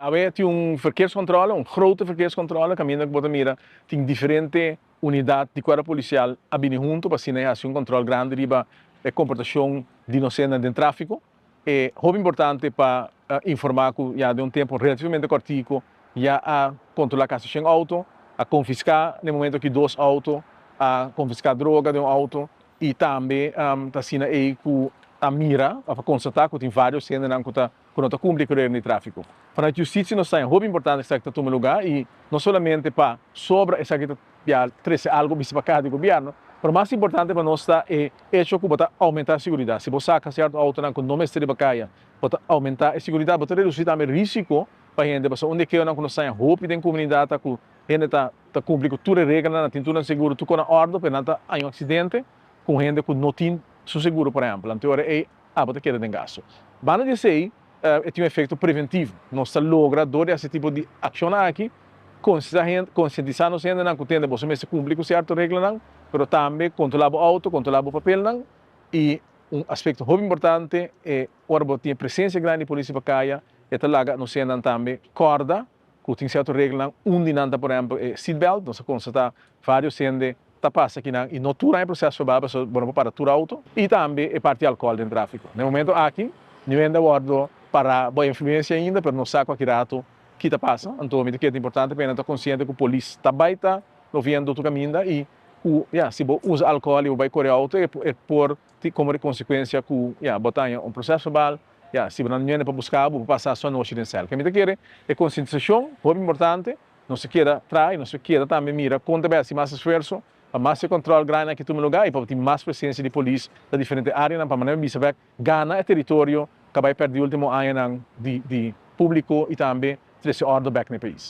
Awe tin un verkeerscontrole, un grote verkeerscontrole, caminda cu bo ta mira tin diferente unidad di cuerpo policial a bini hunto pa asina haci un control grandi riba e comportacion di nos hendenan den trafico. E hopi importante pa informa cu ya den un tempo relativamente cortico ya a controla casi shen auto, a confisca na e momento aki dos auto, a confisca droga den un auto y tambe ta asina ey cu a mira of a constata cu tin varios hendenan cu ta cu no ta cumpli cu regla di trafico. Vanuit Justitie nos ta hopi importante esaki ta tuma lugar y no solamente pa sobra esaki ta ya trece algo bisa pa caha di gobierno, pero mas importante pa nos ta e hecho cu bo ta aumenta seguridad. Si bo saca cierto autonan cu no mester riba caya, bo ta aumenta e seguridad, bo ta reduci tambe risico pa hende, pasobra un di e keonan cu nos ta haña hopi den comunidad ta cu hende ta ta cumpli cu tur e reglanan, nan tin tur nan seguro, tur con na ordo, pero nan ta haña un accidente cu un hende cu no tin su seguro, por ehempel. Anto e ora ey abo ta keda den gasto. Banda di esey, e tin un efecto preventivo. Nos ta logra door di haci tipo di accionnan aki, concientisa nos hendenan cu tende boso mester cumpli cu cierto reglanan, pero tambe controla bo auto, controla bo papelnan y un aspecto hopi importante e ora bo tin e presencia grandi di policia pa caya, e ta laga nos hendenan tambe corda cu tin cierto reglanan, un di nan ta por ehempel e seat belt, nos a constata varios hende ta pasa akinan y no tur aña proceso verbal pasobra bo no por para tur auto y tambe e parti alcohol den trafico. Na e momento aki niun hende a wordo para bo influencia ainda pero nos sa cu aki rato ki ta pasa, anto mi ta kere ta importante pa hende ta consciente cu polis ta bay ta moviendo tur caminda y cu ya si bo usa alcohol y bo bay core auto e por tin como consecuencia cu ya bo ta haña un proceso verbal. Ya, si bo nan ñende pa buska bo, bo pasa su anochi den sèl. Ke mi ta kere, e konsientisashon hopi importante, nos ta keda traha i nos ta keda tambe mira kon ta bai hasi mas esfuerso pa mas e kòntròl grandi aki tuma lugá i pa tin mas presensia di polis na diferente áreanan pa manera mi bisa bèk gana e teritorio ku a bai pèrdí último añanan di di públiko i tambe trese òrdu bèk na e pais.